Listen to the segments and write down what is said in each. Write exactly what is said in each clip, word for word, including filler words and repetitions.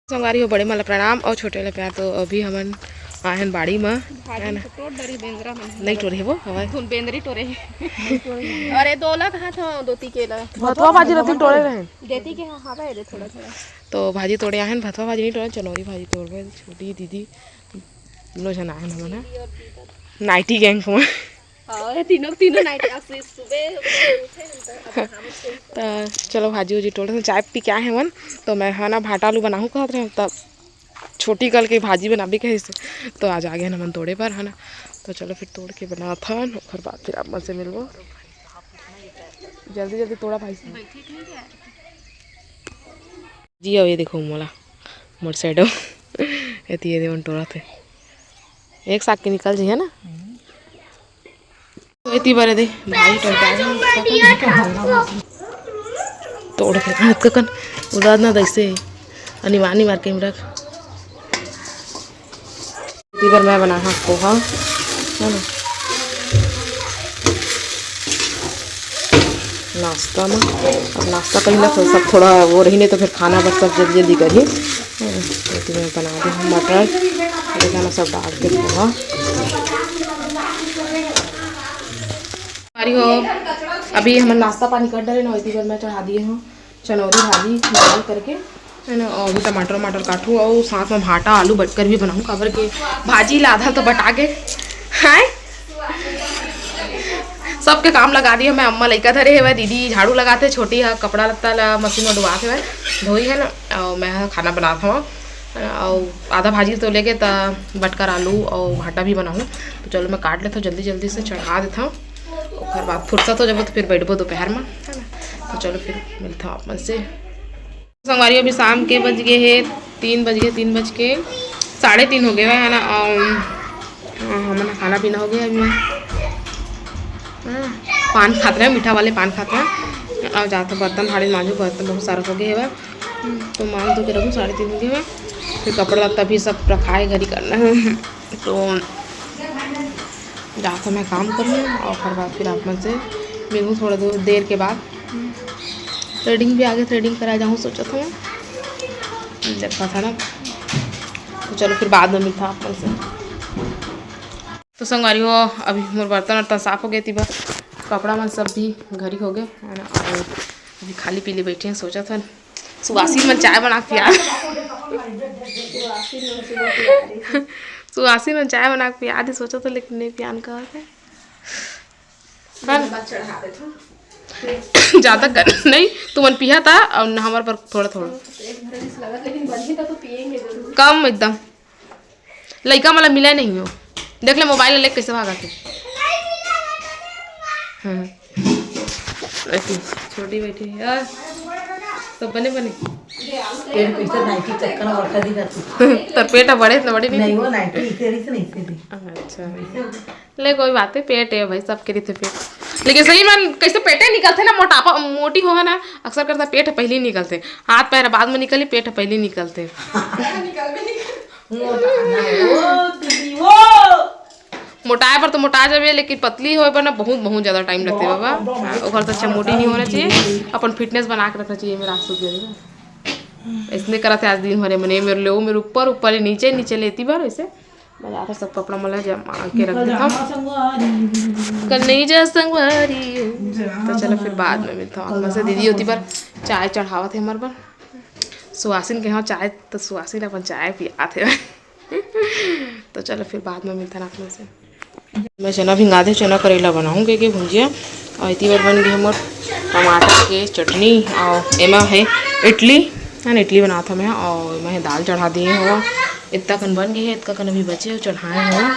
संगवारी हो, बड़े मन ला प्रणाम अउ छोटे ला प्यार। तो अभी हमन आए हन बाड़ी म, है ना? तो टोर डरी बेंदरा मन। नहीं टोरे हे वो, हवय। धुन बेंदरी टोरे हे। अरे दोला कहाँ था दोती के ला? भथवा भाजी रतिन टोरे रहे। देती के हाँ, हवय रे थोड़ा थोड़ा। तो भाजी तोड़े आए हन, भथवा भाजी नहीं टोरे, चनौरी भाजी तोड़बे। छोटी दीदी, तीनों झन आए हन हमन ह। नाइटी गैंग हमन। हाँ, ये तीनों, तीनों नाइट, आज से सुबह उठे हम तो, अब नहावत से। त चलो भाजी उजी टोल रहे, चाय पी के आए हवन। तो मैं ह ना भाटा आलू बनाहूँ कहत रहे, तब छोटी कल के भाजी बनाबे कहे से, तो आज आ गए हन हमन तोड़े बर, है ना। तो चलो फिर तोड़ के बनाथन, ओकर बाद फिर आप मन से मिलबो। जल्दी जल्दी तोड़ा भाई साहब। जी, अब ये देखो मोला, मोर shadow। एती ये देवन टोरत हे। एक साग के निकल जी, है ना? तो एती बर दे, भाई टोर के आ गए। तोड़ के हाथ का कन उदार ना दैसे। अनिमानी मार के रख। इधर मैं बना हाँ पोहा, है ना, नाश्ता में। अब नाश्ता कहीं ना थोड़ा, सब थोड़ा वो रही, नहीं तो फिर खाना बस सब जल्दी जल्दी करी। हाँ, तो मैं बना दे हूँ मटर, ये गाना सब डाल के पोहा। अरे हो, अभी हम नाश्ता पानी कर डाले ना, इतनी देर मैं चढ़ा दिए हूँ चनौरी भाजी दाल करके, है ना, और भी टमाटर वमाटर काटू और साथ में भाटा आलू बटकर भी बनाऊँ, काबर के भाजी ला आधा तो बटा के, हैं, सबके काम लगा दिए। मैं अम्मा लइका धरे हेवय, दीदी झाड़ू लगाथे, छोटी ह कपड़ा लत्ता ला मशीन में डुबात हेवय, धोई है ना, और मैं ह खाना बनात हवं, और आधा भाजी तो लेके त बटकर आलू और भाटा भी बनाऊँ। तो चलो मैं काट लेता हूँ, जल्दी जल्दी से चढ़ा देता हूँ, ओकर बाद फुर्सत हो जाबो तो फिर बैठबो दोपहर में, है ना। तो चलो फिर मिलता हूँ आप मन से। संगवारी, अभी शाम के बज गए हे, तीन बज गए, तीन बज के साढ़े तीन हो गए है ना। और, अ, हमन खाना पीना हो गया अभी मैं, हाँ, पान खात रहे, मीठा वाले पान खात रहे। और जाता बर्तन भाड़े मांजू, बर्तन बहुत सारा हो गया है, तो मांज धो के रखूँ, साढ़े तीन हो गए है। फिर कपड़ा लत्ता भी सब रखा है, घरी करना है, तो जात हूँ मैं काम करूँ और ओकर बाद फिर आप मन से मिलूँ थोड़ा देर, देर के बाद। थ्रेडिंग भी आगे, थ्रेडिंग करा जाऊँ सोचत हूँ, देखा था ना। तो चलो फिर बाद में मिलता आप मन से। तो संगवारी हो, अभी मोर बर्तन वर्तन साफ हो गए, तिबा कपड़ा मन सब भी घरी हो गए है ना। और अभी खाली पीली बैठी हैं, सोचत हन सुवासिन मन चाय बना के पिया सुवासिन मन चाय बना के पिया दे सोचत हन, लेकिन नहीं पियान कहत है। हाँ। ज्यादा कर नहीं, तुमन पिया था और हमर पर थोड़ा थोड़ा। कम एकदम। लइका मला मिला नहीं हो, देख ले मोबाइल लेके कैसे भागा थे। हम्म। ऐसी छोटी बैठी है। और सब बने बने। पेट पीछे नाइटी चक्कर में बड़का दी रहती। तर पेट बड़े इतना बड़े नहीं नहीं। वो नाइटी इसे रही से नहीं से दी। अच्छा। ले कोई बात है, पेट है भाई, सबके रहिथे पेट। लेकिन सही में कैसे पेटे निकलथे ना, मोटापा, मोटी हो है ना, अक्सर करता पेट पहले ही निकलथे, हाथ पैर बाद में निकली, पेट पहले ही निकलथे। मोटा ना हो, दीदी, वो। मोटाए पर तो मोटा जाबे, लेकिन पतली होए पर ना बहुत, बहुत ज्यादा टाइम लगथे बाबा। हाँ, ओकर से अच्छा मोटी नहीं होना चाहिए, अपन फिटनेस बना के रखना चाहिए। मेरा आंसू गिर गया। इसने करत है आज दिन भरे मने मेरे ले, मेरे ऊपर, ऊपर ले नीचे, नीचे लेती बार ऐसे। मैं जाकर सब कपड़ा मला जमा के रख देता हूँ। कल नहीं जा संगवारी। तो चलो फिर बाद में मिलता हूँ आप से। दीदी होती पर चाय चढ़ावत है हमारे पर। सुहासिन के यहाँ चाय, तो सुहासिन अपन चाय पियात है। तो चलो फिर बाद में मिलता ना आप से। मैं चना भिंगा दे, चना करेला बनाऊँ के, के भुंजिया। और इतनी बार बन गई हमर टमाटर के चटनी और एमा है इडली, है ना, इडली बनात हवं मैं। और मैं दाल चढ़ा दिए हवं, इतना कन बन गई है, इतना कन अभी बचे है, चढ़ाए हवं।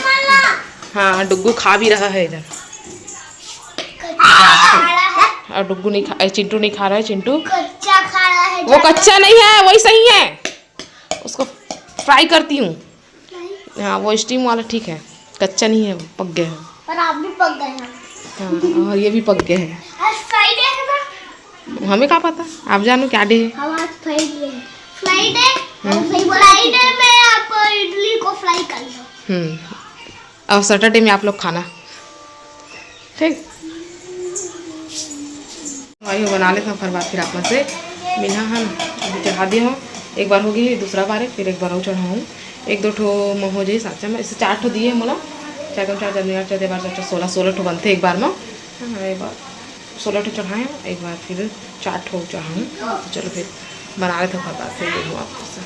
हाँ, डुग्गू खा भी रहा है इधर। और डुग्गू नहीं खा, ए, चिंटू नहीं खा रहा है, चिंटू कच्चा खा रहा है वो ज्यादा। कच्चा नहीं है, वही सही है, उसको फ्राई करती हूँ। हाँ, वो स्टीम वाला ठीक है, कच्चा नहीं है, पक गया है। और आप भी पक गए हैं। हाँ, और ये भी पक गया है। आज फ्राइडे है ना? हमें क्या पता, आप जानो क्या डे है। हम आज फ्राइडे है। फ्राइडे, हाँ। और फ्राइडे में आप इडली को फ्राई कर लो। हम्म, और सैटरडे में आप लोग खाना, ठीक। भाई, वो बना लेता हूँ, फिर बात फिर आप मन से मिला हम। अभी चढ़ा दिए हो, एक बार हो गई, दूसरा बार है, फिर एक बार और चढ़ाऊँ। एक दो ठो म हो जाई साचा में, ऐसे चार ठो दिए मोला, चार कम चार, चार दूनी आठ, चार तिया बारह, चार चौक सोलह, सोलह ठो बनथे एक बार में। हाँ, एक बार सोलह ठो चढ़ाए, एक बार फिर चार ठो चढ़ाऊँ। तो चलो फिर बना लेते हैं, फिर मिलूँ आपसे।